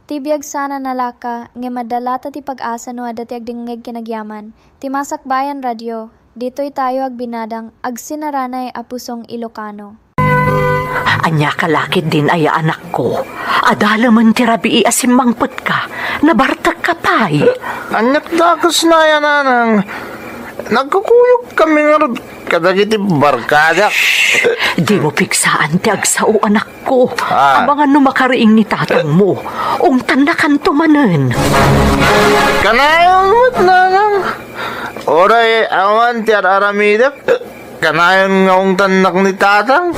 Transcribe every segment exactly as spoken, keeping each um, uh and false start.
Ti biag sana nalaka, ngem adda latta ti pag-asa no adda ti agdengngeg ken agyaman. Ti Masakbayan Radio, ditoy tayo agbinadang agsinaranay a pusong Ilocano. Ania ka la ketdin aya, anakko? Adda laeng ti rabii a simmangpetka. Nabartekka pay. Aniak dakes na aya, nanang. Nagkukuyog kami ngarud kadagiti barkadak. Dimo pigsaan ti agsao, anakko. Ah. Amangan no makariing ni tatangmo. Ungtannakanto manen. Kanayon met, nanang. Uray awan ti ar-aramidek, kanayon nga ungtannak ni tatang.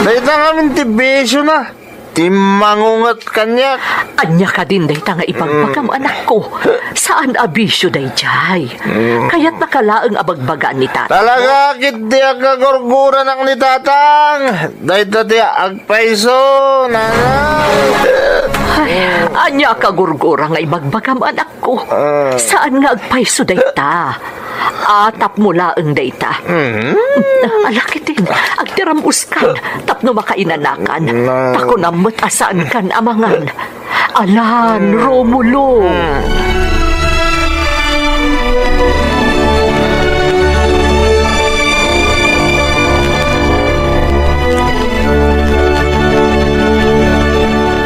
Dayta ngamin ti bisiona, ti mangunget kaniak. Ania kadin dayta nga ibagbagam, mm, anakko? Saan a bisio daydiay. Mm. Kayatnaka laeng a bagbagaan ni tatang. Talaga, ket ti agkagurguranak ni tatang. Dayta ti agpayso, nanang. Ay, ania a kagurgura nga ibagbagam, anakko? Ah. Saan nga agpayso dayta? Atapmo laeng dayta. Mhm. Ala ketdin, agtiram-oskan tapno makainanakan. Na- Ta kunam met a saankan a mangan. Alan, Romulo.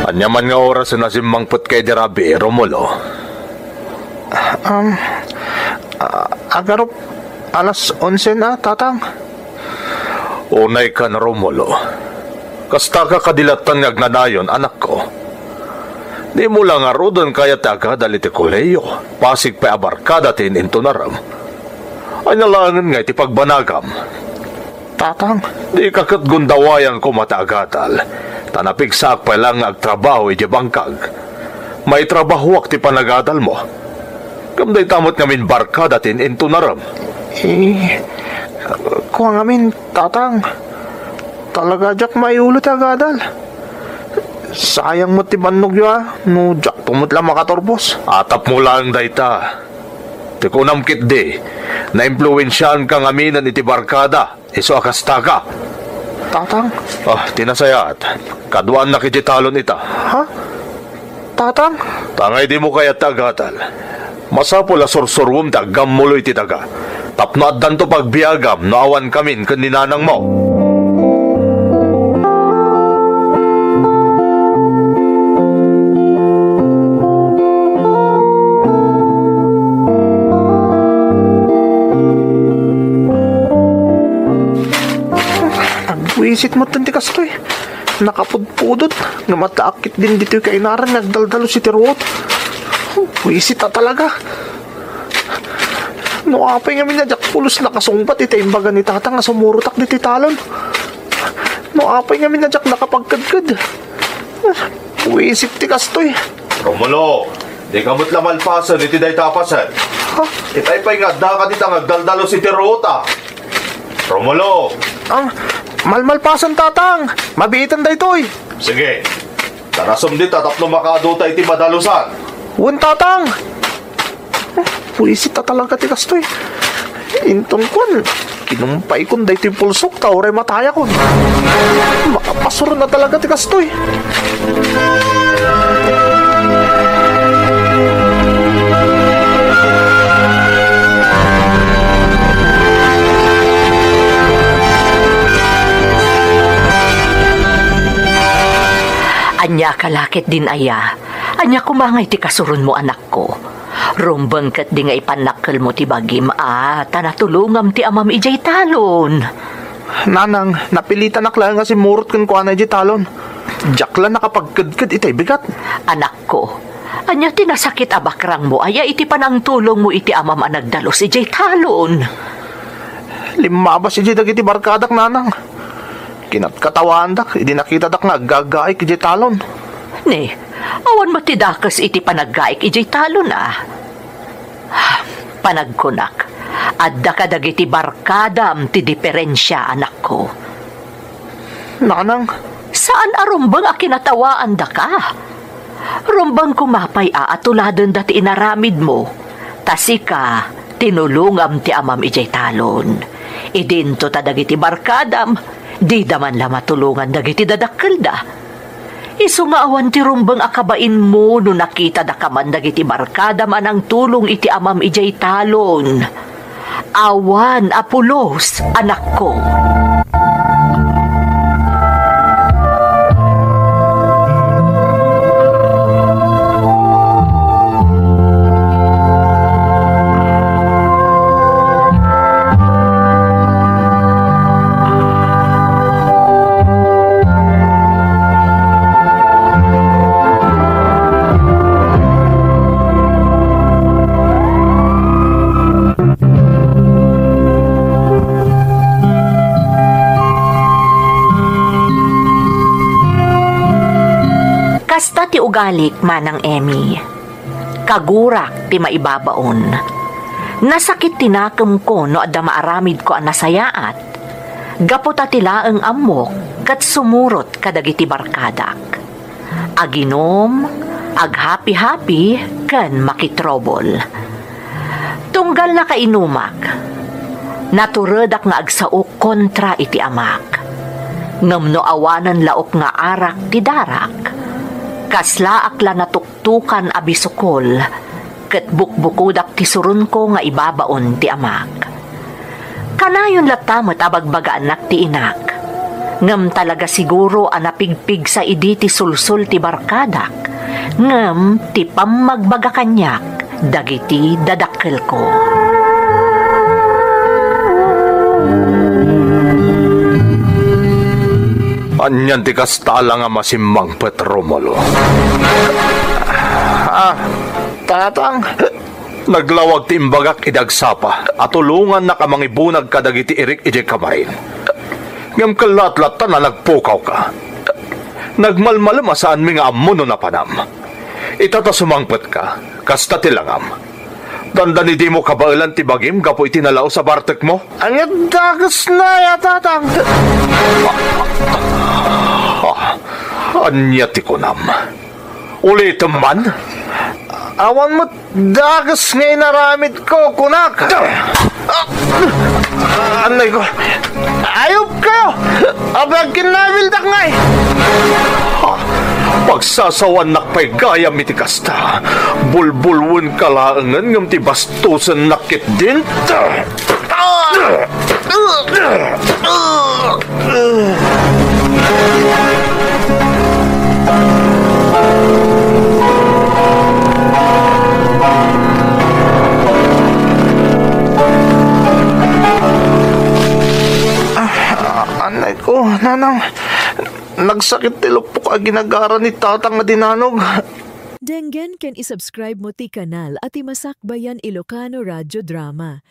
Ania man nga oras a simmangpetka idi rabii, Romulo? Um, ah, agarup alas onse na, tatang. Unaykan, Romulo. Kastaka kadi lattan nga agnanayon, anakko. Dimo la ngaruden kayat ti agadal iti kolehiyo, pasig pay a barkada ti in-intunarem. Ania laengen ngay ti pagbanagam? Tatang. Dika ket gundawayang koma ti agadal, ta napigsaak pay laeng nga agtrabaho idiay bangkag. Maitrabahoak ti panagadalmo. Ngem dayta met ngamin barkada ti in-intunarem. Eh, kua ngamin, tatang. Talaga diak maiulo ti agadal. Sayang met ti bannogyo, a, no diakto met la makaturbos. Atapmo laeng dayta. Ti kunam ketdi, naimpluensiaanka ngaminen iti barkada. Isu a kastaka. Tatang? Ah, ti nasayaat. Kaduaannak idiay talon ita. Ha? Tatang? Ta nga idi mo kayat ti agadal, masapul a sursuruem ti aggammulo iti daga. Tapno addanto pagbiagam no awan kamin ken ni nanangmo. Agbuisit met ti kastoy. Nakapudpudot nga mataak ketdin ditoy kainaran nga agdaldalus iti ruot. Buisit a talaga. No apay ngamin a diak pulos nakasungbat iti imbaga ni Tata nga sumurotak ditoy talon. No apay ngamin a diak nakapagkedked. Buisit ti kastoy. Romulo, dika met la malpasen iti dayta a pasen. Ha? Itay pay nga addaka dita nga agdaldalus iti ruota. Romulo! Ah, malmalpasen, Tatang. Mabiiten daytoy. Sige. Tarasem dita tapno makaadota iti madalusan. Wen, Tatang. Buisit a talaga ti kastoy. Inton kuan, kinumpaykon daytoy pulsok ta uray matayakon. Makapasuron a talaga ti kastoy. Ania ka la ketdin aya? Ania koma ngay ti kasuronmo, anakko? Rumbeng ketdi nga ipannakkelmo ti bagim a ta natulongam ti amam idiay talon. Nanang, napilitanak laeng a simmurot kenkuana idiay talon. Diak la nakapagkedked itay bigat. Anakko, ania ti nasakit a bakrangmo aya iti panangtulongmo iti amam a nagdalus idiay talon? Limmabas idiay dagiti barkadak, Nanang. Kinatkatawaandak idi nakitadak nga aggagaik idiay talon. Ne, awan met ti dakes iti panaggaik idiay talon a. Panagkunak, adda kadagiti barkadam ti diferensia, anakko. Nanang? Saan a rumbeng a kinatawaandaka. Rumbeng koma pay a atuladenda ti inaramidmo. Ta sika, tinulongam ti amam idiay talon. Idinto ta dagiti barkadam, dida man la matulongan dagiti dadakkelda. Isu nga awan ti rumbeng a kabainmo no nakitada ka man dagiti barkadam a nangtulong iti amam idiay talon. Awan a pulos, anakko. Kasta ti ugalik, Manang Emmy. Kagurak ti maibabaon. Nasakit ti nakemko no adda maaramidko a nasayaat. Gapu ta ti laeng ammok ket sumurot kadagiti barkadak. Aginum, aghapi-hapi, ken makitrobol. Tunggal nakainumak, naturedak nga agsaok kontra iti amak. Ngem no awanen laok nga arak ti darak, kaslaak la natuktukan a bisukol, ket bukbukodak ti surunko nga ibabaon ti amak. Kanayon latta met a bagbagaannak ti inak. Ngem talaga siguro a napigpigsa idi ti sulsol ti barkadak, ngem ti pammagbaga kaniak dagiti dadakkelko. Anian ti kasta la nga masimmangpet, Romulo? Ah, tatang. Naglawag ti imbagak idi agsapa a tulongannak a mangibunag kadagiti irik idiay kamarin. Ngem kellat latta a nagpukawka. Nagmalmalem a saanmi nga ammo no napanam. Ita ta sumangpetka, kasta ti langam. Dandani dimo kabaelan ti bagim gapu iti nalaus a bartekmo? Ania dakesna, ya, tatang? Ah, ania ti kunam? Ulitem man? Awan met dakes nga inaramidko, kunak. Anay ko. Ayop kayo! Apay agkinnabildak ngay? Pagsasawannak pay gayam iti kasta. Bulbulwenka laengen ngem ti bastusennak ketdin. Ah, anay ko, nanang, nagsakit ti lupok a ginagara ni tatang a dinanog. Denggen ken i-subscribe mo ti kanal a ti Masakbayan Ilocano Radio Drama.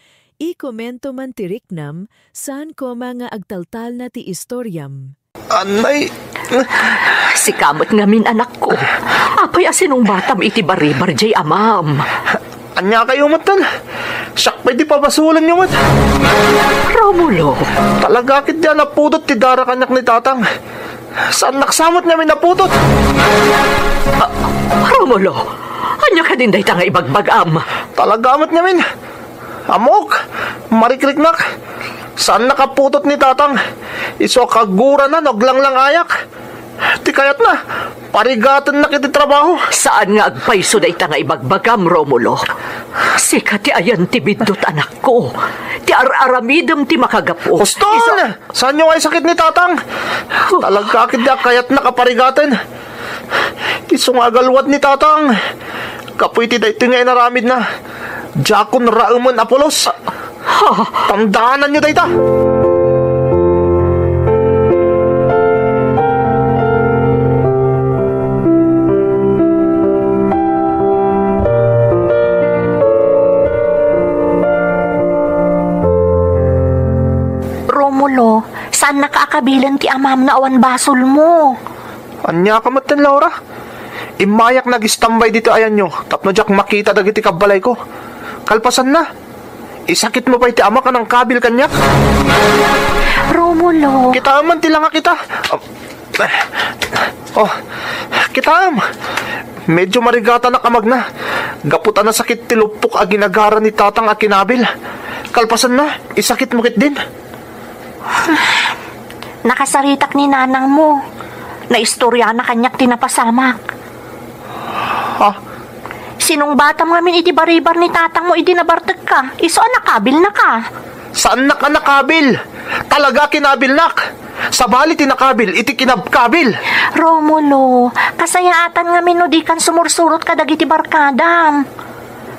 I-komento man ti riknam, saan koma nga agtaltalna ti istoriam. Anay. Sika met ngamin, anakko. Apay a sinungbatam iti baribar jay amam? Ania kayo metten? Siak pay ti pabasolenyo met. Romulo. Talaga ketdi a napudot ti dara kaniak ni tatang. Saannak sa met ngamin napudot. Ah, Romulo, ania kadin dayta nga ibagbagam? Talaga met ngamin. Ammok, marikriknak. Saannak a pudot ni tatang. Isu a kagurana no aglanglangayak. Ti kayatna, parigatennak iti trabaho. Saan nga agpayso dayta nga ibagbagam, Romulo. Sika ti ayan ti biddut, anakko. Ti ar-aramidem ti makagapu. Huston! Isu- Saanyo nga isakit ni tatang? Talaga ketdi a kayatnak a parigaten. Isu nga agalwad ni tatang. Gapu iti daytoy nga inaramidna, diakon raemen a pulos. Ha? Tandaananyo dayta. Romulo, saannaka a kabilen ti amam no awan basolmo. Aniaka metten, Laura? Immayak nga agistambay ditoy ayanyo tapno diak makita dagiti kabbalayko. Kalpasanna, isakitmo pay ti amak a nangkabil kaniak. Romulo. Kitaem man ti langak ita. Oh, kitaem. Medyo marigatanak a magna. Gapu ta nasakit ti lupok a ginagara ni tatang a kinabil. Kalpasanna, isakitmo ketdin. Nakasaritak ni nanangmo. Naistoriana kaniak ti napasamak. Ha? Sinungbatam ngamin iti baribar ni tatangmo idi nabartekka. Isu a nakabilnaka. Saannak a nakabil? Talaga kinabilnak. Sabali ti nakabil iti kinabkabil. Romulo, kasayaatan ngamin no dikan sumursurot kadagiti barkadam.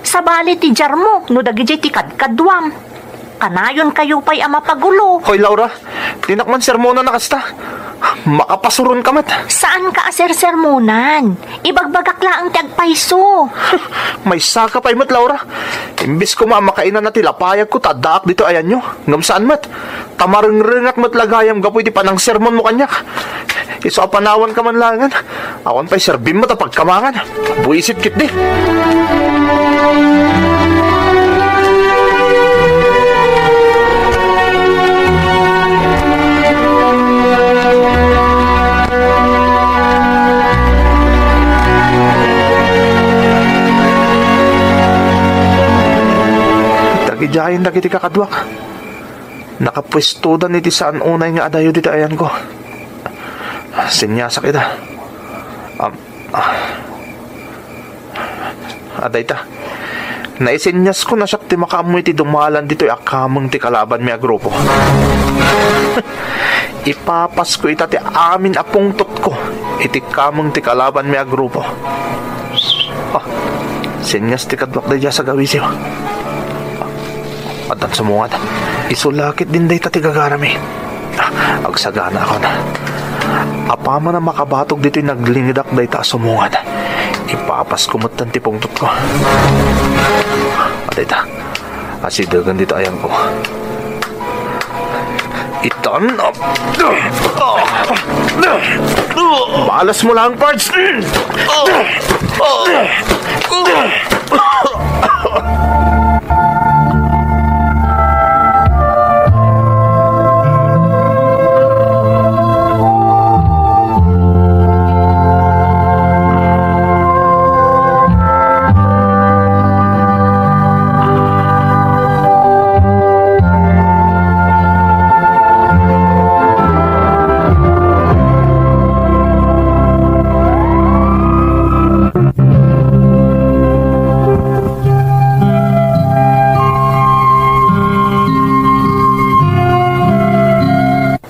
Sabali ti jarmo no dagidiay ti kadkaduam. Kanayonkayo pay a mapagulo. Hoy, Laura, dinak man sermonan a kasta. Makapasuronka met. Saanka a sersermonan. Ibagbagak laeng ti agpayso. Maysaka pay met, Laura. Imbes koma a makainana ti lapayagko ta addaak ditoy ayanyo. Ngem saan met. Ta marengrengak met la gayam gapu iti panangsermonmo kaniak. Isu a panawanka man laengen. Awan pay serbim met a pagkamangan. Buisit ketdi. Dagidiayen dagiti kakaduak. Nakapuestodan iti saan unay nga adayo ditoy ayanko. Seniasak ida. Am-, ah. A dayta, naiseniasko a siak ti makaammo iti dumalan ditoy a kameng ti kalabanmi a grupo. Ipapasko ita ti amin a pungtotko iti kameng ti kalabanmi a grupo. Ah, senias ti kaduak daydiay a sagawisiw. Addan sumungad. Isu la ketdin dayta ti gagarami. Agsaganaakon. Apaman a makabatog ditoy naglingedak dayta a sumungad, ipapasko metten ti pungtotko. Adayta, asidegen dita ayanko. Itan. Malasmo lang, Pards.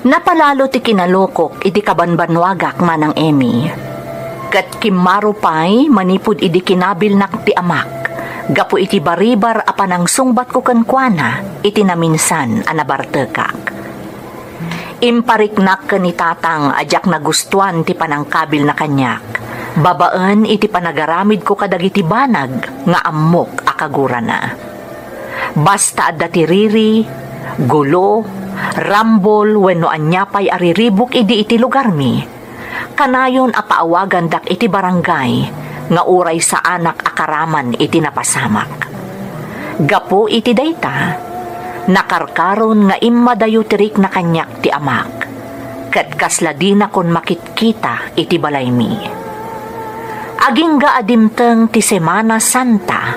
Napalalo ti kinalukok iti kabanbanuagak, Manang Emmy. Ket kimmaro pay manipud idi kinabilnak ti amak gapu iti baribar a panangsungbatko kenkuana iti naminsan a nabartekak. Impariknak ken ni Tatang a diak nagustuan ti panangkabilna kaniak, babaen iti panagaramidko kadagiti banag nga ammok a kagurana. Basta adda ti riri, gulo, rambol wenno ania pay a riribuk idi iti lugarmi, kanayon a paawagandak iti barangay nga uray saanak a karaman iti napasamak. Gapu iti dayta, nakarkaron nga immadayo ti rikna kaniak ti amak, ket kasla dinakon makitkita iti balaymi. Agingga a dimteng ti Semana Santa,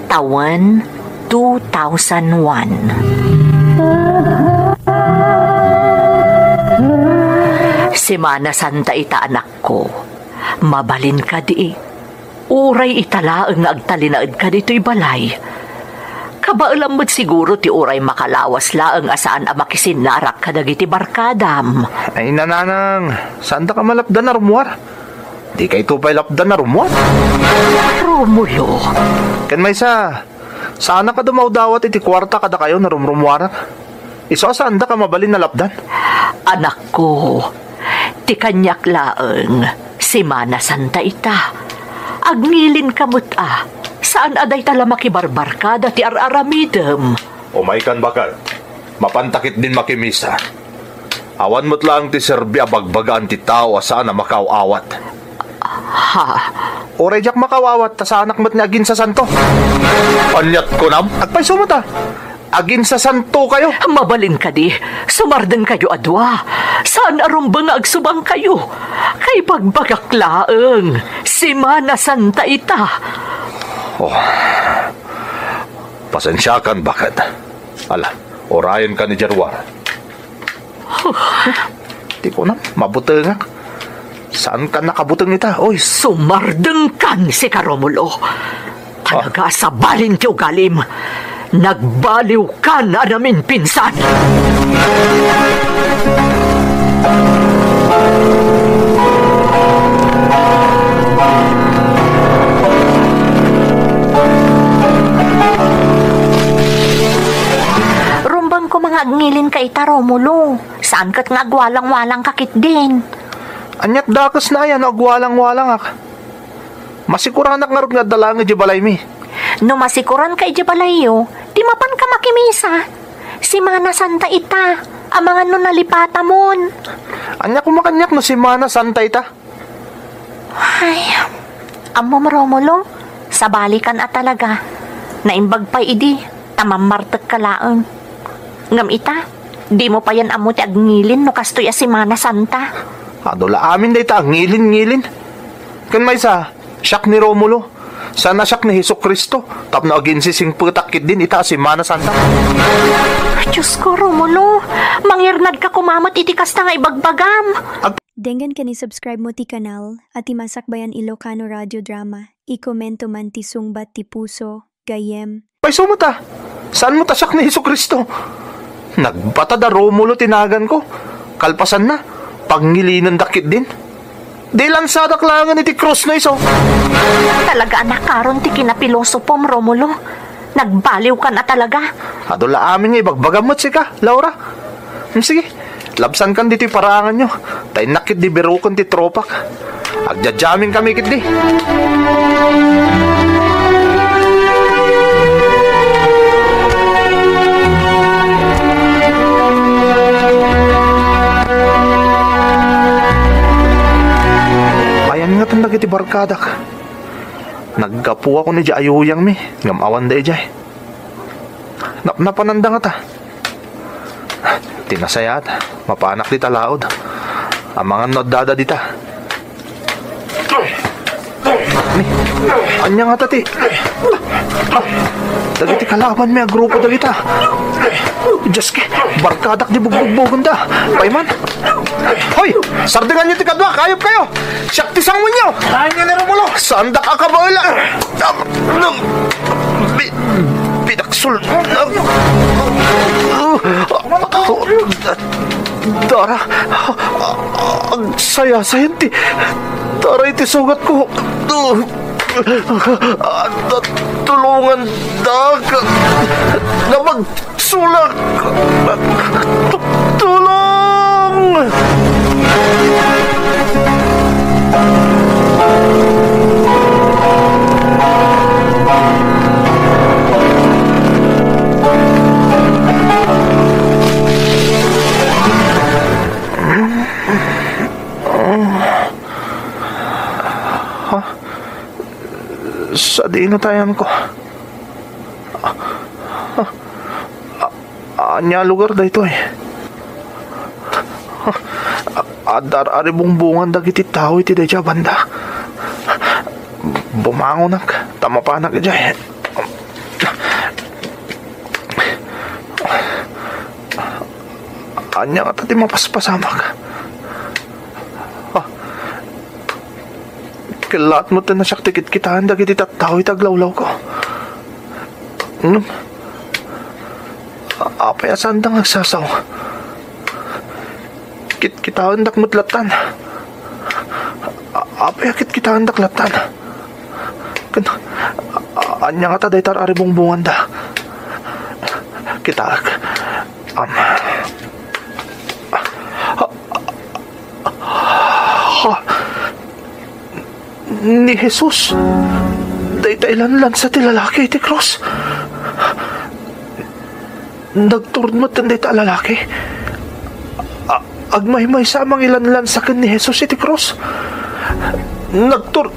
tawen two thousand one. Semana Santa ita, anakko. Mabalin kadi. Uray ita laeng nga agtalinaedka ditoy balay. Kabaelam met siguro ti uray makalawas laeng a saan a makisinnarak kadagiti barkadam. Ay, nanang, saandak a malapdan a rummuar? Dikayto pay lapdan a rummuar? Romulo. Ken maysa, saanak a dumawdawat iti kuarta kadakayo no rumrummuarak. Isu a saandak a mabalin a lapdan. Anakko, ti kaniak laeng, Semana Santa ita. Agnilinka met a, saan a dayta la makibarbarkada ti ar-aramidem. Umaykan, baket. Mapanta ketdin makimisa. Awan met laeng ti serbi a bagbagaan ti tao a saan a makaaw-awat. Ha? Uray diak makaaw-awat ta saanak met nga aginsasanto. Aniat kunam? Agpayso met a. Aginsasantokayo. Mabalin kadi, sumardengkayo a dua. Saan a rumbeng nga agsubangkayo. Kaibagbagak laeng, Semana Santa ita. Oh. Pasensiakan, baket. Ala, urayenka ni Januar. Ti kunam, mabutengak. Saankan nakabuteng ita, oy. Sumardengkan, sika, Romulo. Talaga a sabalin ti ugalim. Nagbaliwkan a naminpinsan. Rumbeng koma nga agngilin ka ita, Romulo. Saan ket nga agwalang-walang ka ketdin. Ania't dakesna aya no agwalang-walangak? Masikuranak ngarud nga adda laeng idiay balaymi. No masikuranka idiay balayyo, di mapanka makimisa. Semana Santa ita, amangan no nalipatamon. Ania koma kaniak no Semana Santa ita? Ay, ammom, Romulo, sabalikan a talaga. Naimbag pay idi, ta mammartekka laeng. Ngem ita, dimo payen ammo ti agngilin no kastoy a Semana Santa. Adu la amin dayta a ngilin-ngilin. Ken maysa, siak ni Romulo. Saan a siak ni Jesu-Cristo tapno aginsisingpetak ketdin ita a Semana Santa. Diosko, Romulo, mangirnadka koma met iti kasta nga ibagbagam. Ag- Denggen ken i-subscribe mo ti kanal a ti Masakbayan Ilocano Radio Drama. I-commento man ti sungbat ti puso, gayyem. Pay isu met a, saanmo ta siak ni Jesu-Cristo? Nagbatad a Romulo ti naganko. Kalpasanna, pagngilinen dakket din. Di lansadak laengen iti krus no isu. Talaga a nakaron ti kinapilosopom, Romulo. Nagbaliwkan a talaga. Adu la amin nga ibagbagam met sika, Laura. Hmm, sige, labsankan ditoy paraanganyo. Ta innak ketdi biroken ti tropak. Agdiadiaminkami ketdi. Ayan nga tanda iti barkadak. Naggapuakon idiay ayuyangmi, ngem awanda idiay. Napnapananda ngata. Ti nasayaat, mapanak dita laod. Amangan no addada dita. Ni, ania ngata ti? Dagiti kalabanmi a grupo dagita. Dioske, barkadak di bugbugbugenda. Payman. Hoy, sardenganyo ti kadua, kayupkayo. Siak ti sanguenyo. Saan nga ni Romulo? Saandak a kabaela. Pi-, pinaksol. Dara, agsayasayan ti dara iti sugatko. Tulongandak. Nabag-, Sulak! Tu-, tulong! Ha? Sadino tayan ko? Ania a lugar daytoy? Adda ar-aribungbongan dagiti tao iti daydiay a banda. Bumangonak ta mapanak idiay. Ania ngata ti mapaspasamak? Ah, kellaat met ti nasiak ti kitkitaen dagiti tattao iti aglawlawko. Ngem, a-, apay a saanda nga agsasao? Kitkitaendak met lattan. A-, apay a kitkitaendak lattan? Ken, a-, ania ngata dayta ar-aribungbonganda? Kitaek. Am. Ha? Ni Jesus, dayta ilanlansa ti lalaki iti krus. Nagturod met dayta a lalaki. A-, agmaymaysa a mangilanlansa ken ni Jesus iti krus. Nagtur-,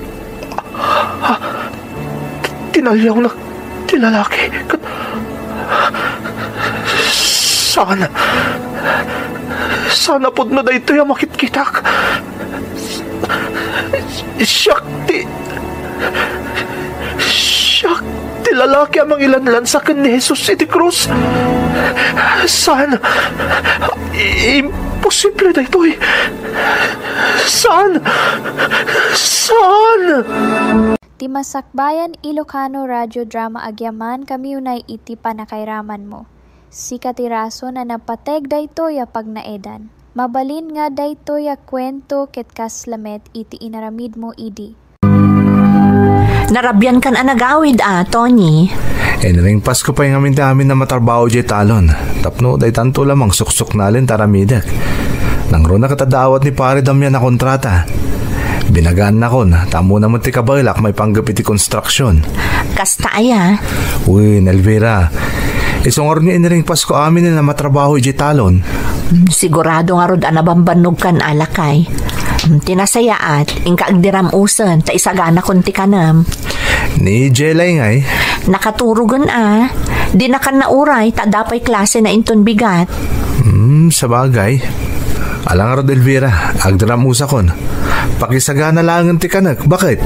Tinaliawnak ti lalaki ket saan, saan a pudno daytoy a makitkitak. Siak ti, siak ti lalaki a mangilanlansa ken ni Jesus iti krus. Saan, im-, Posible daytoy? Saan? Saan? Ti Masakbayan Ilocano Radio Drama agyaman kami unay iti pannakairamanmo. Sika ti rason a napateg daytoy a pagnaedan. Mabalin nga daytoy a kuento ket kasla met iti inaramidmo idi. Narabiankan a nagawid a, Tony. Inringpasko pay ngamin ti amin a matrabaho idiay talon. Tapno daytanto la mangsuksuknalen ti aramidek. Nangruna ket adda awat ni Pare Damian a kontrata. Binagaannakon, ta ammona met ti kabaelak maipanggep iti konstruksion. Kasta aya? Wen, Elvira. Isu ngarud nga inringpasko amin a matrabaho idiay talon. Hmm, sigurado ngarud a nabambannogkan a, lakay. Hmm, ti nasayaat, inka agdiram-usen, ta isaganakon ti kanem. Ni Jelay ngay? Nakaturogen a. Dinakan nauray, ta adda pay klasena inton bigat. Hmm, sabagay. Ala ngarud, Elvira, agdiram-usakon. Pakisagana laengen ti kanek, baket?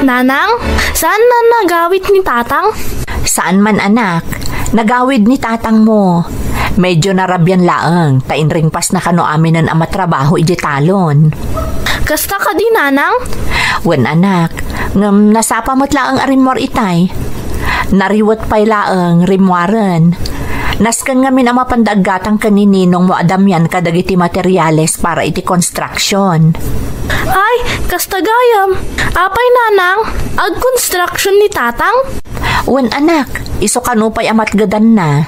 Nanang, saan na nagawid ni Tatang? Saan man, anak. Nagawid ni tatangmo. Medyo narabian laeng, ta inringpasna kano aminen a matrabaho idiay talon. Kasta kadi, Nanang? Wen, anak. Ngem nasapa met laeng a rimmuar itay. Nariwet pay laeng rimmuaren. Nasken ngamin a mapanda aggatang ken ni Ninongmo a Damian kadagiti materiales para iti construction. Ay, kasta gayam. Apay, Nanang? Agconstruction ni Tatang? Wen, anak, isu kano pay a matgedanna.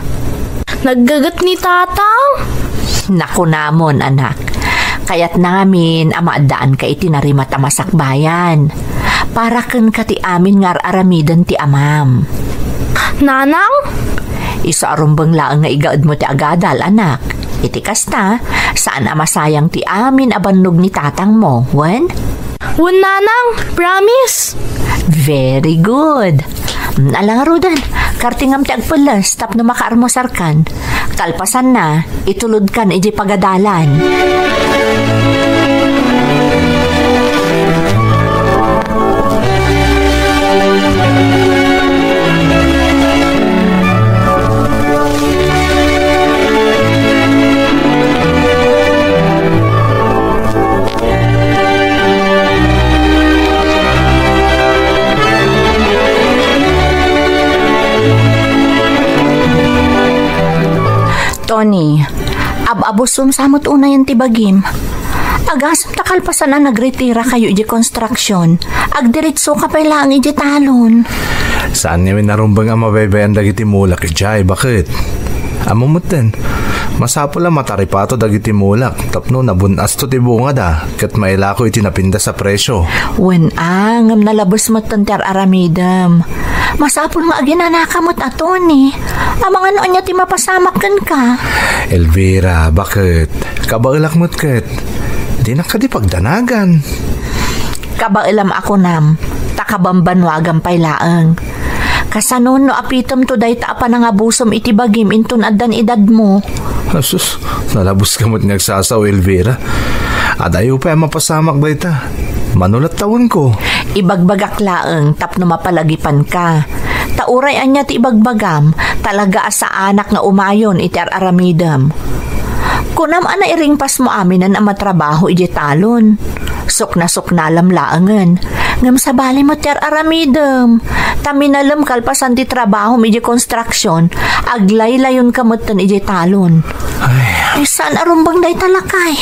Naggeget ni Tatang? Nakunamon, anak. Kayatna ngamin a maaddaanka iti narimat a masakbayan. Para kenka ti amin nga ar-aramiden ti amam. Nanang? Isu a rumbeng laeng nga igaedmo ti agadal, anak. Iti kasta, saan a masayang ti amin a bannog ni tatangmo, wen? Wen, Nanang, promise. Very good. Mm, ala ngaruden, kartingam ti agpelles tapno makaarmusarkan. Kalpasanna, itulodkan idiay pagadalan. Tony, ab-abusom sa met unayen ti bagim. Agasem ta kalpasan a nagretira kayo iti construction, agdiretso ka pay laeng iti talon. Saan ngamin a rumbeng a mabaybayan dagiti mulak idiay, baket? Ammo metten, masapul a mataripato dagiti mulak tapno nabun-asto ti bungada ket mailako iti napintas a presio. Wen a, ngem nalabes metten ti ar-aramidem. Masapul nga aginanaka met a, Tony. Amangan no ania ti mapasamak kenka. Elvira, baket? Kabaelak met ket. Dinak kadi pagdanagan. Kabaelam a kunam, ta kabambannuagam pay laeng. Kasano no apitemto dayta a panangabusom iti bagim inton addan edadmo? Asus, nalabes ka met nga agsasao, Elvira. Adayo pay a mapasamak dayta. Mano latta wenno? Ibagbagak laeng tapno mapalagipanka. Ta uray ania ti ibagbagam, talaga a saanak nga umayon iti ar-aramidem. Kunam a nairingpasmo aminen a matrabaho idiay talon. Suknasuknalam laengen. Ngem sabali met ti ar-aramidem. Ta minalem kalpasan ti trabahom idiay construction, aglaylayonka metten idiay talon. Ay. Ay, saan a rumbeng dayta, lakay?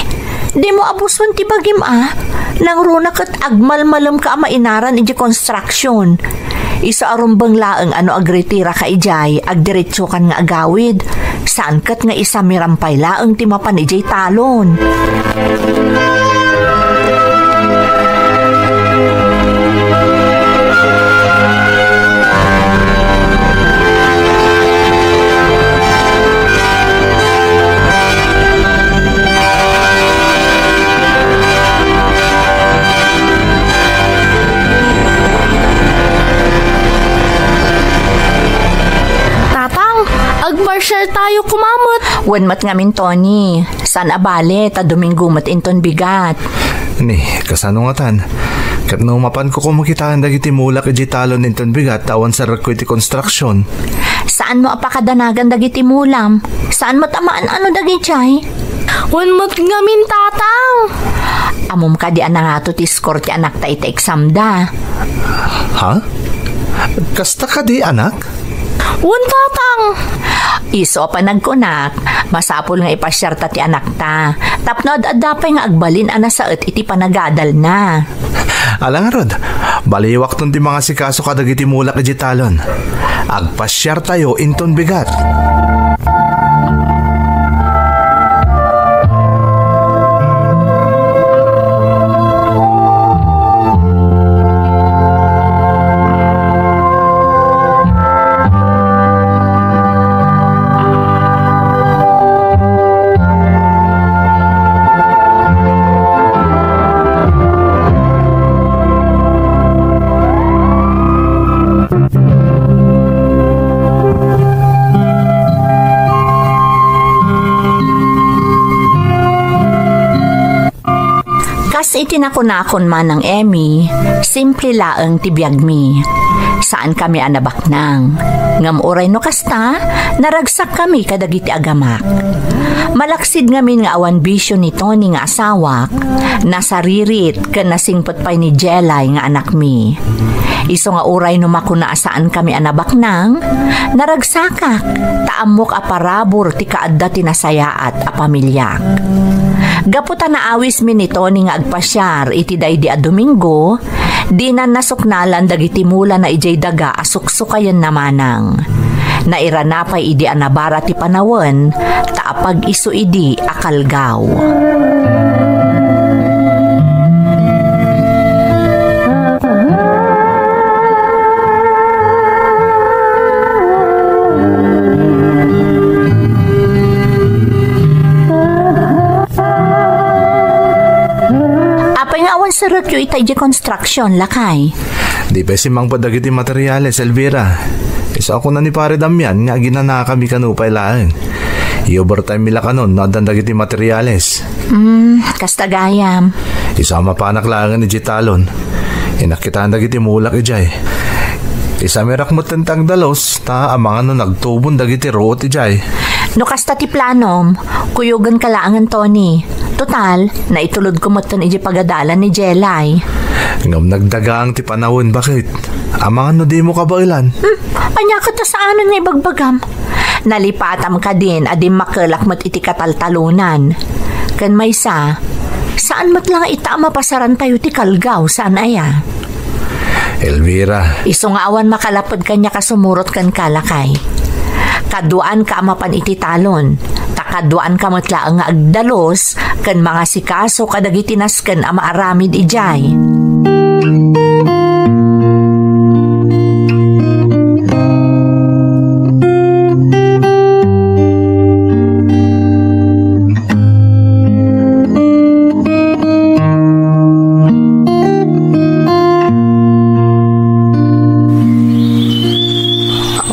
Dimo abuson ti bagim a. Nangruna ket agmalmalemka a mainaran idiay construction. Isu a rumbeng laeng a no agretiraka idiay, agdiretsokan nga agawid. Saan ket nga isamiram pay laeng ti mapan idiay talon. Wen met ngamin, Tony, saan a bale ta Domingo met inton bigat. Ni, kasano ngatan? Ket no mapanko koma kitaen dagiti mulak idiay talon inton bigat ta awan serrekko iti konstruksion. Saanmo a pakadanagan dagiti mulam? Saan met a maan-ano dagidiay? Wen met ngamin, Tatang. Ammom kadi a nangato ti score ti anakta iti examda? Ha? Kasta kadi, anak? Wen, Tatang. Isu a panagkunak, masapul nga ipasiarta ti anakta tapno ad-adda pay nga agbalin a nasaet iti panagadalna. Ala ngarud, baliwakton ti mangasikaso kadagiti mulak idiay talon. Agpasiartayo inton bigat. Kas iti nakunakon, Manang Emmy, simple laeng ti biagmi. Saankami a nabaknang. Ngem uray no kasta, naragsakkami kadagiti agamak. Malaksid ngamin nga awan bisio ni Tony nga asawak, nasaririt ken nasingpet pay ni Jelay nga anakmi. Isu nga uray no makuna a saankami a nabaknang, naragsakak, ta ammok a parabur ti kaadda ti nasayaat a pamiliak. Gapu ta naawismi ni Tony nga agpasiar iti daydi a Domingo, dinan nasuknalan dagiti mulana idiay daga a suksukayenna manang. Nairana pay idi a nabara ti panawen, ta apag-isu idi a kalgaw. Apay nga awan serrekyo ita idiay construction, lakay? Di pay simmangpet dagiti materials, Elvira. Isu a kuna ni Pare Damian nga aginanakami kano pay laeng. I-overtime mi la kanon no addan dagiti materials. Hmm, kasta gayam. Isu a mapanak laengen idiay talon. Innak kitaen dagiti mulak idiay. Isamirak metten ti agdalus, ta amangan no nagtubon dagiti ruot idiay. No kasta ti planom, kuyogenka laengen, Tony. Total, naitulodko metten idiay pagadalan ni Jelay. Ngem nagdagang ti panawen, baket. Amangan no dimo kabaelan. Hmm, ania ket ta saanen nga ibagbagam? Nalipatam kadin a dimmakelak met iti kataltalonan. Ken maysa, saan met la nga ita a mapasarantayo ti kalgaw, saan aya? Elvira. Isu nga awan makalaped kaniak a sumurot kenka, lakay. Kaduaanka a mapan iti talon, ta kaduaanka met laeng nga agdalus ken mangasikaso kadagiti nasken a maaramid idiay.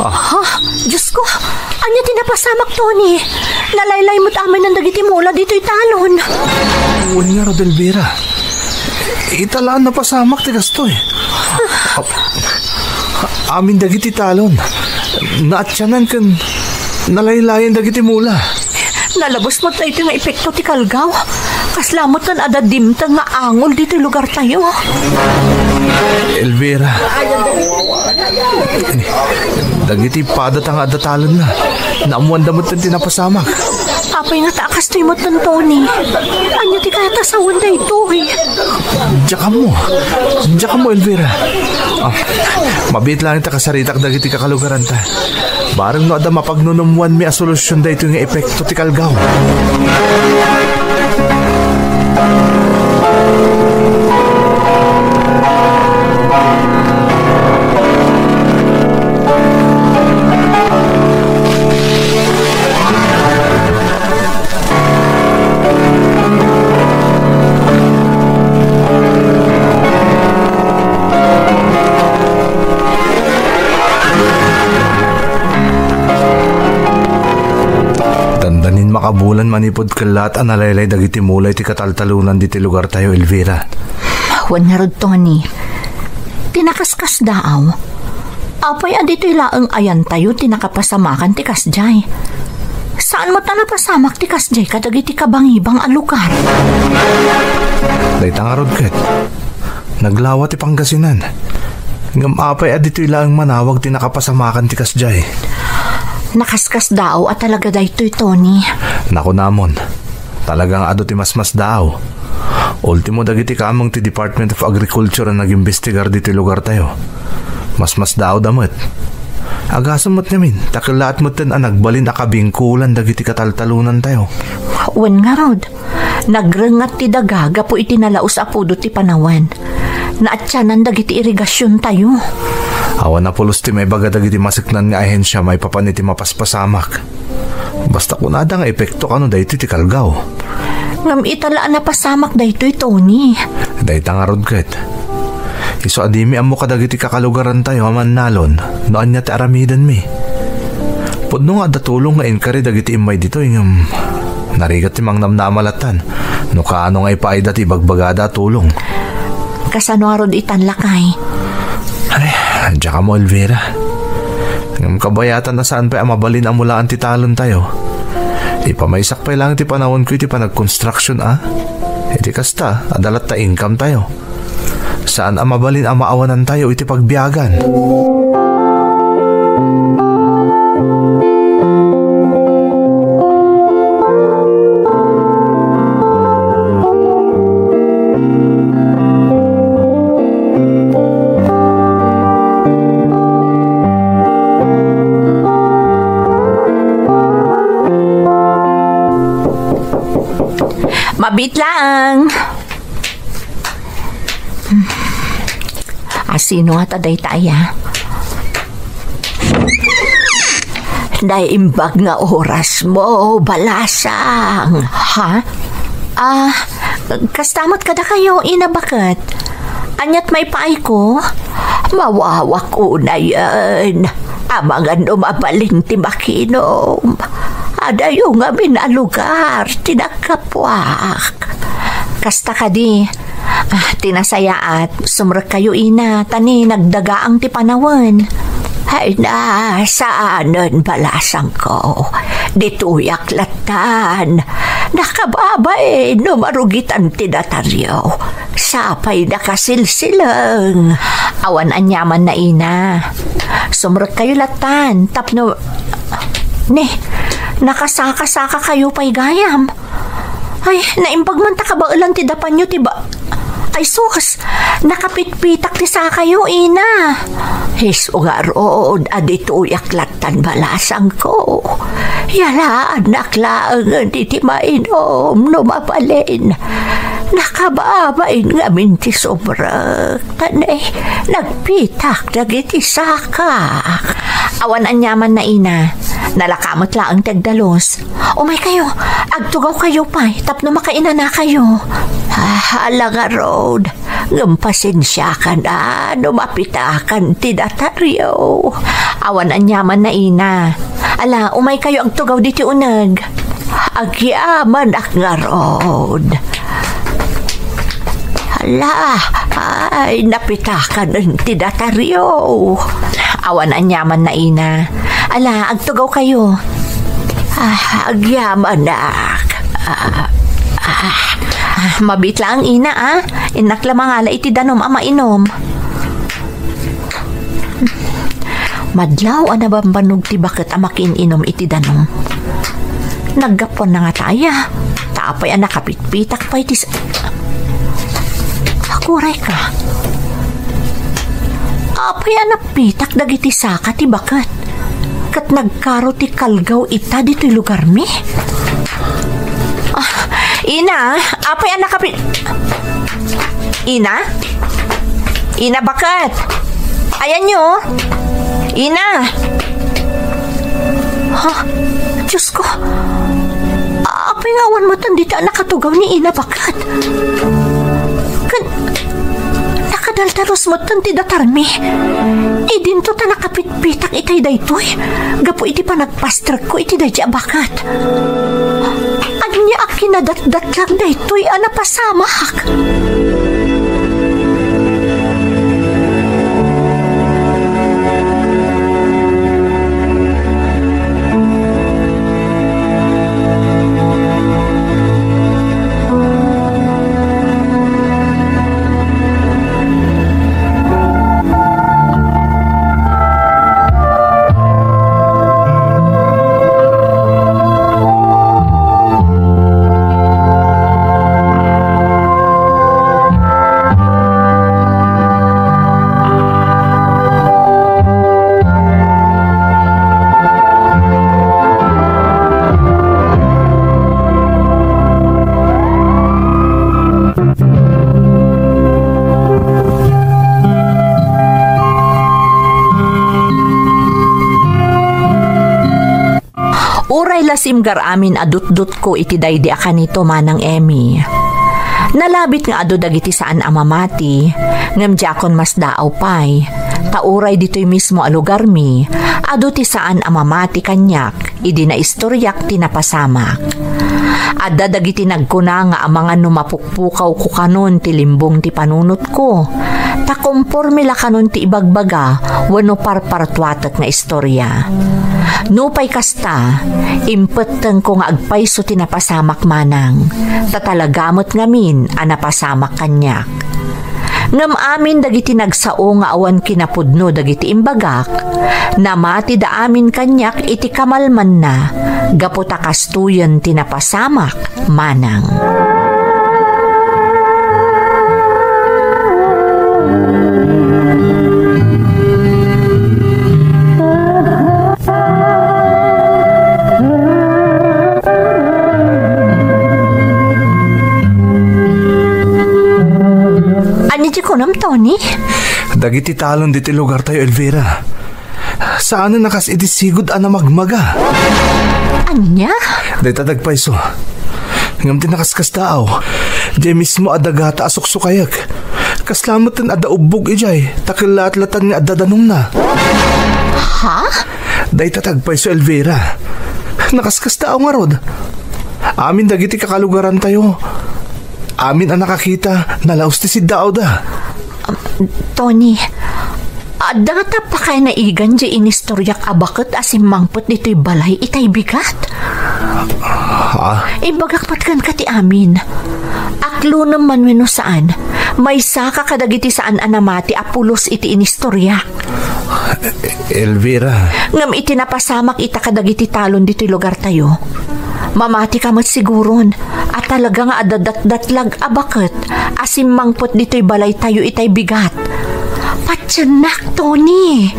Ah. Ha? Diyos ko, ania ti napasamak, Tony? Nalaylay met amin dagiti mula ditoy talon. Wen ngarud, Elvira. Ita la a napasamak ti kastoy. Amin dagiti talon. Naatianan ken nalaylayan dagiti mula. Nalabes met daytoy nga epekto ti kalgaw. Kasla met adda dimteng nga angol ditoy lugartayo. Elvira. Dagiti padata nga adda talonna, naammoanda met ti napasamak. Apay ngata a kastoy met, Tony? Ania ti kayat a sawen daytoy? Diak ammo. Diak ammo, Elvira. Ah, mabiit laeng ta kasaritak dagiti kakalugaranta. Bareng no adda mapagnunummoanmi a solusion daytoy nga epekto ti kalgaw. Dandanin Wen manipud kellaat a nalaylay dagiti mula iti kataltalonan ditoy lugartayo, Elvira. Wen ngarud, Tony. Ti nakaskasdaaw. Apay a ditoy laeng ayantayo ti nakapasamakan ti kasdiay? Saan met a napasamak ti kasdiay kadagiti kabangibang a lugar? Dayta ngarud ket. Naglawa ti Pangasinan. Ngem apay a ditoy laeng manawag ti nakapasamakan ti kasdiay? Nakaskasdaaw a talaga daytoy, Tony. Nakunamon, talaga nga adu ti masmasdaaw. Ultimo dagiti kameng ti Department of Agriculture a nagimbestigar ditoy lugartayo. Masmasdaawda met. Agasem met ngamin, ta kellaat metten a nagbalin a kabingkolan dagiti kataltalonantayo. Wen ngarud, nagrengngat ti daga gapu iti nalaus a pudot ti panawen. Naatianan dagiti irigasiontayo. Awan a pulos ti maibaga dagiti maseknan nga ahensia maipapan iti mapaspasamak. Basta kunada nga epekto kano daytoy ti kalgaw. Ngem ita la a napasamak daytoy, Tony. Dayta ngarud ket. Isu a dimi ammo kadagiti kakalugarantayo a mannalon no ania ti aramidenmi. Pudno nga adda tulong nga inkari dagiti immay ditoy ngem narigat ti mangnamnama lattan no kaano nga ipaayda ti ibagbagada a tulong. Kasano ngarud itan, lakay? Ay, diak ammo, Elvira. Ngem kabayatan a saan pay a mabalin a mulaan ti talontayo. Ipamaysak pay laeng ti panawenko iti panagkonstruction a. Iti kasta, adda latta income tayo. Saan a mabalin a maawanantayo iti pagbiagan. Mabit lang. Asino ngata dayta aya? Naimbag nga oras mo, Balasang. Ha? Ah, kasta met kadakayo, Ina Baket. Aniat maipaayko? Mawawak unayen. Amangan no mabalin ti makinom. Adayo ngamin a lugar ti naggapuak. Kasta kadi, ah, ti nasayaat, sumrekkayo, Ina, ta ni nagdagaang ti panawen. Ay na, saanen, Balasangko. Ditoyak lattan. Nakababain no marugitan ti dataryo. Sapay nakasilsileng. Awan aniamanna, Ina. Sumrekkayo lattan, tapno, ne, nakasaka-sakakayo pay gayam. Ay, naimbag man ta kabaelan ti dapanyo ti ba-, ay sus, nakapitpitak ti sakayo, Ina. Isu ngarud a ditoyak lattan, Balasangko. Yalaannak laengen iti mainom no mabalin. Nakababain ngamin ti sumrek. Tan, eh, nagpitak dagiti sakak. Awan aniamanna, Ina. Nalaka met laeng ti agdalus. Umaykayo, agtugawkayo pay tapno makainanakayo. Ah, ala ngarud, ngem pasensiakan a no mapitakan ti dataryo. Awan aniamanna, Ina. Ala, umaykayo agtugaw ditoy uneg. Agyamanak ngarud. Ala, ay, napitakanen ti dataryo. Awan aniamanna, Ina. Ala, agtugawkayo. Ah, agyamanak. Ah, ah, ah, mabit laeng, Ina, ah. Innak la mangala iti danum a mainom. Madlaw a nabambanog ti baket a makiin-inom iti danum. Naggapuanna ngata aya, ta apay a nakapitpitak pay ti sa-, Aguray ka. Apay a napitak dagiti saka ti baket? Ket nagkaro ti kalgaw ita ditoy lugarmi? Ah, Ina, apay a nakapi-, Ina? Ina, baket? Ayanyo? Ina? Ha? Diyos ko. Apay nga awan metten dita a nakatugaw ni Ina, baket? Ken, nakadaldalos metten ti datarmi. Idinto ta nakapitpitak itay daytoy. Gapu iti panagpastrekko iti daydi a baket. Inadatdatlag daytoy a napasamak. Uray la simgar amin a dutdutko iti daydi a kanito, Manang Emmy. Nalabit nga adu dagiti saan a mamati, ngem diakon masdaaw pay, ta uray ditoy mismo a lugarmi, adu ti saan a mamati kaniak idi naistoriak ti napasamak. Adda dagiti nagkuna nga amangan no mapukpukawko kanon ti limbong ti panunotko, ta komporme la kanon ti ibagbaga wenno parpartuatek nga istoria. Nupay kasta, impettengko nga agpayso ti napasamak, Manang, ta talaga met ngamin a napasamak kaniak. Ngem amin dagiti nagsao nga awan kinapudno dagiti imbagak, namatida amin kaniak iti kamalmanna, gapu ta kastoyen ti napasamak, Manang. Ania ti kunam, Tony? Dagiti talon ditoy lugartayo, Elvira. Saanen a kas iti sigud a namagmaga. Ania? Dayta dagpayso. Ngem ti nakaskasdaaw, diay mismo a dagata a suksukayek. Kasla met ti adda ubbog idiay, ta kellatlatan nga adda danumna. Ha? Dayta dagpayso, Elvira. Nakaskasdaaw ngarud. Amin dagiti kakalugarantayo, amin a nakakita, nalaus ti siddaawda. Um, Tony, adda ngata pakay naigan diay inistoriak a baket a simmangpet ditoy balay itay bigat? Ha? Imbagak met kenka ti amin. Aklonem man wenno saan, maysaka kadagiti saan a namati a pulos iti inistoriak. Elvira. Ngem iti napasamak ita kadagiti talon ditoy lugartayo, mamatika met siguron a talaga nga adda datdatlag a baket a simmangpet ditoy balaytayo itay bigat. Patiennak, Tony!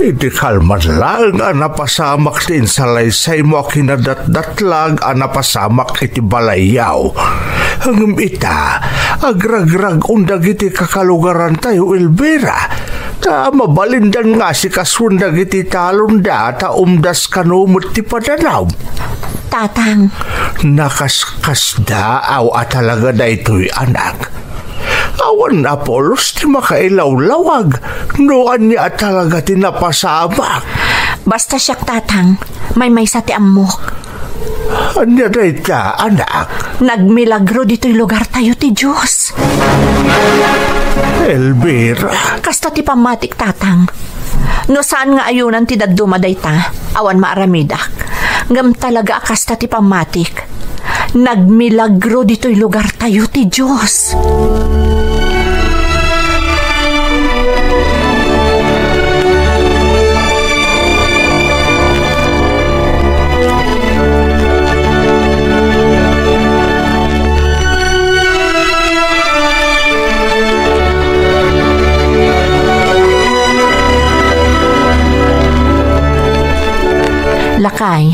Iti kalman laeng a napasamak ti insalaysaymo a kinadatdatlag a napasamak iti balayyo. Ngem ita, agrag-rag-on dagiti kakalugarantayo, Elvira. Ta mabalindan nga asikasuen dagiti talonda ta umdas kano met ti padanum. Tatang. Nakaskasdaaw a talaga daytoy, anak. Awan a pulos ti makailawlawag no ania a talaga ti napasamak. Basta siak, Tatang, maymaysa ti ammok. Ania dayta, anak? Nagmilagro ditoy lugartayo ti Dios. Elvira. Kasta ti pammatik, Tatang. No saan nga ayonan ti dadduma dayta, awan maaramidak. Ngem talaga a kasta ti pammatik. Nagmilagro ditoy lugartayo ti Dios. Lakay,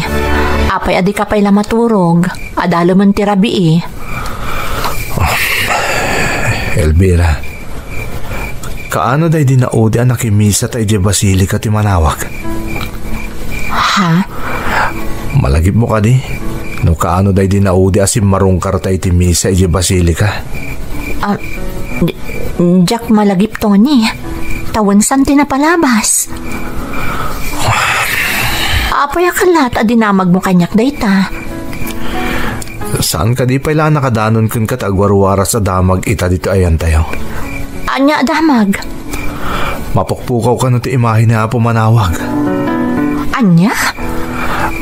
apay a dika pay la maturog? Adalemen ti rabii. Elvira, Kaano daydi naudi a nakimisata idiay basilica ti manawag? Ha? Malagipmo kadi no kaano daydi naudi a simmarungkarta iti misa idiay basilica? Ah, di-, diak malagip, Tony. Ta wen saan ti napalabas. Apay a kallat a dinamagmo kaniak dayta? Saan kadi pay la a nakadanon kenka ti agwarwaras a damag ita ditoy ayantayo? Ania a damag? Mapukpukaw kano ti imahe ni Apo Manawag. Ania?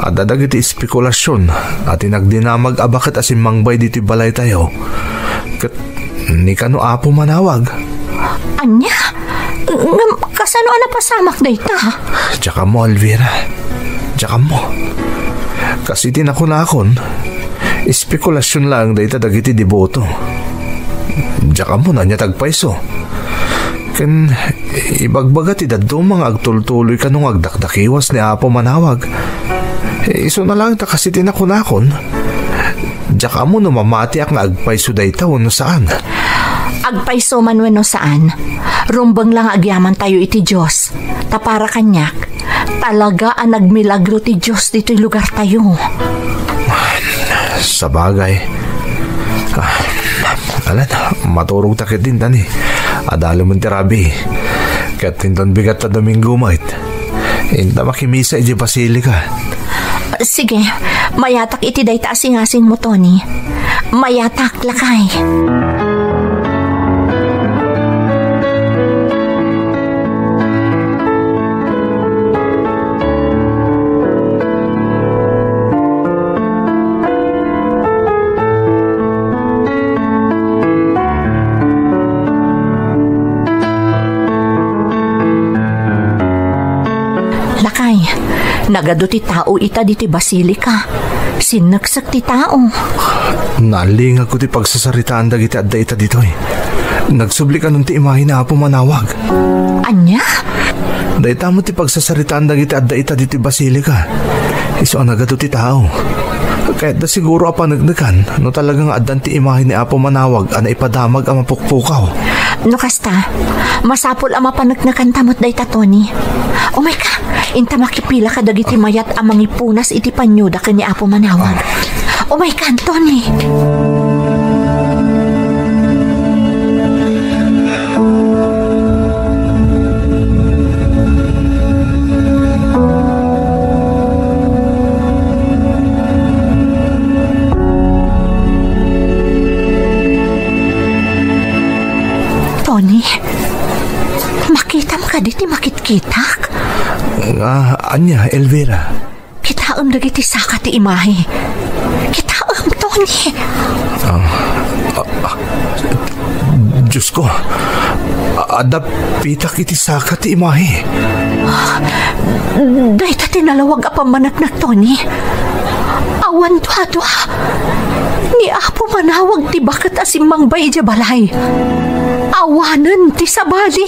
Adda dagiti espekulasion a ti nagdinamag a baket a simmangbay ditoy balaytayo ket ni kano Apo Manawag. Ania? Ngem kasano a napasamak dayta? Diak ammo, Elvira. Diak ammo. Kas iti nakunakon, espekulasion laeng dayta dagiti deboto. Diak ammo no ania ti agpayso. Ken ibagbaga ti dadduma nga agtultuloy kano nga agdakdakiwas ni Apo Manawag. Isuna laeng ta kas iti nakunakon, diak ammo no mamatiak nga agpayso dayta wenno saan. Agpayso man wenno saan, rumbeng la nga agyamantayo iti Dios. Ta para kaniak, talaga a nagmilagro ti Dios ditoy lugartayo. Sabagay. Ah, alan, maturogta ketdin, Tony. Adda laeng ti rabii. Ket inton bigat ta Domingo met, inta makimisa idiay basilica. Sige, mayatak iti dayta a singasingmo, Tony. Mayatak, lakay. Lakay, nagadu ti tao ita ditoy basilica. Sinneksek ti tao. Naalingagko ti pagsasaritaan dagiti adda ita ditoy. Nagsubli kanon ti imahe ni Apo Manawag. Ania? Dayta met ti pagsasaritaan dagiti adda ita ditoy basilica. Isu a nagadu ti tao. Kayatda siguro a paneknekan no talaga nga addan ti imahe ni Apo Manawag a naipadamag a mapukpukaw. No kasta, masapul a mapaneknekanta met dayta, Tony. Umayka, inta makipila kadagiti mayat a mangipunas iti panioda ken ni Apo Manawag. Umayka, Tony. Tony, makitam kadi ti makitkitak? Nga, ania, Elvira? Kitaem dagiti saka ti imahe. Kitaem, Tony. Ah, ah, ah, Diosko, a-, adda pitak iti saka ti imahe. Dayta ti nalawag a pammaneknek, Tony. Awan duadua. Ni Apo Manawag ti baket a simmangbay idiay balay. Awanen ti sabali.